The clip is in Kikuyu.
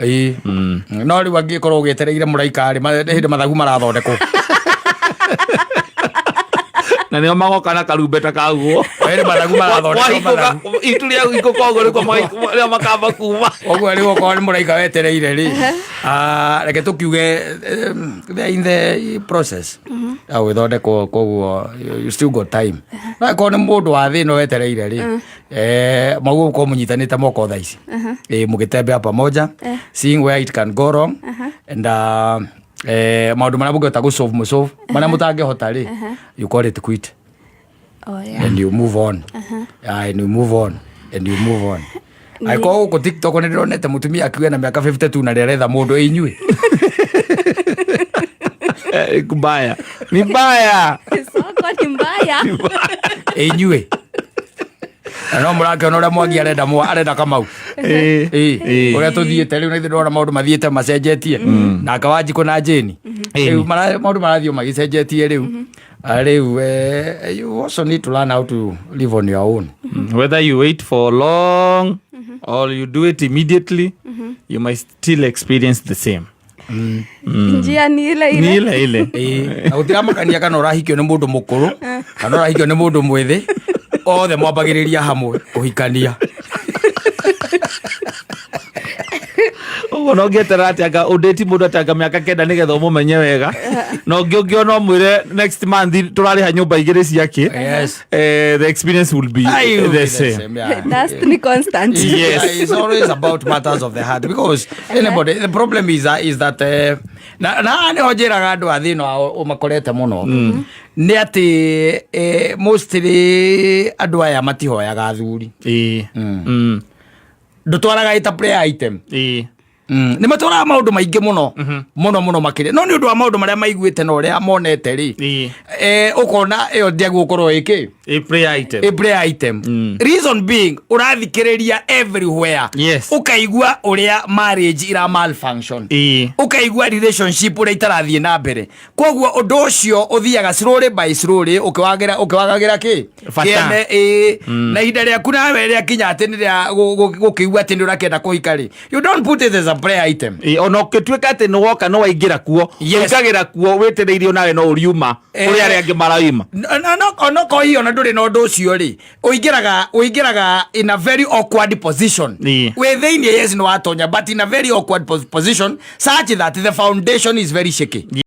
Ĩĩ. No rĩu angĩkorwo ũgĩetereire mũraika rĩ, hĩndĩ mathagu marathondekwo. Na nĩo magoka na karumbeta kaguo. Hĩndĩ mathagu marathondekwo. Wahingũka Mathagu. itu rĩa hingũka ũguo nĩkuo rĩo makamba kuma. Ũguo rĩu okorwo nĩ mũraika wetereire rĩ, reke tũkiuge they are in the process ya gwĩthondekwo, koguo you still got time. No angĩkorwo nĩ mũndũ wa thĩ ĩno wetereire rĩ, maguo gũkorwo mũnyitanĩte moko thaa ici, mũgĩtembea pamoja, seeing where it can go wrong and maũndũ marĩa mũngĩhota gũsolve, mũsolve, marĩa mũtangĩhota rĩ, you call it quit. And you move on. Yeah, and you move on and you move on. Angĩkorwo gũkũ TikTok nĩ ndĩronete mũtumia akiuga na mĩaka 52 na rĩaretha mũndũ inyuĩ. Mbaya ni mbaya. Soko ni mbaya. Inyuĩ na no mũrakĩona ũrĩa Mwangi arenda arenda Kamau. Ũrĩa tũthiĩte rĩu na ithuĩ ndĩrona maũndũ mathiĩte macenjetie nake Wanjikũ na Jane rĩu maũndũ marathiĩ o magĩcenjetie rĩu. Rĩu you also need to learn how to live on your own. Whether you wait for long or you do it immediately, you might still experience the same. Njia ni ile Ni ile. ile ile. Ĩĩ, na gũtiramakania kana ũrahikio nĩ mũndũ mũkũrũ kana ũrahikio nĩ mũndũ mwĩthĩ, othe mwambagĩrĩria hamwe kũhikania. Ũguo no ngĩeterera atĩ anga ũndĩti mũndũ atĩ anga mĩaka 9 nĩgetha ũmũmenye wega, na ũngĩ ũngĩona ũmwĩre next month tũrarĩha nyũmba igĩrĩ ciake. The experience will be Aye, will the be same. Yeah. Dust ni constant. Yes. Yeah, it's always about matters of the heart because anybody, the problem is that na nĩho njĩraga andũ a thĩna ũmakorete mũno nĩ atĩ mostly andũ aya matihoyaga athuri. Ndũtwaraga ĩta prayer item. Nĩ matwaraga maũndũ maingĩ mũno mũno mũno makĩria, no nĩ ũndũ wa maũndũ marĩa maiguĩte na ũrĩa monete rĩ, ũkona ĩyo ndĩagwo gũkorwo ĩkĩ A prayer item. A prayer item. Reason being, ũrathikĩrĩria everywhere, ũkaigua ũrĩa marriage ira malfunction, ũkaigua relationship ũrĩa itarathiĩ na mbere, koguo ũndũ ũcio ũthiaga slowly by slowly ũkĩwagagĩra kĩ Bata. kĩene. Ĩĩ, na ihinda rĩaku nawe rĩakinya atĩ nĩ rĩa gũkĩigua atĩ nĩ ũrakĩenda kũhika rĩ, you don't put it as a prayer item. Ĩĩ, ona ũngĩtuĩka atĩ nĩ woka nĩ waingĩra kuo, ũingagĩra kuo wĩtĩrĩirio nawe no ũriuma kũrĩ arĩa angĩ maraima. Onokorwo hihi ona ndũrĩ na ũndũ ũcio rĩ, ũingĩraga in a very awkward position. Wĩ thĩinĩ, yes, nĩ watonya, but in a very awkward position such that the foundation is very shaky.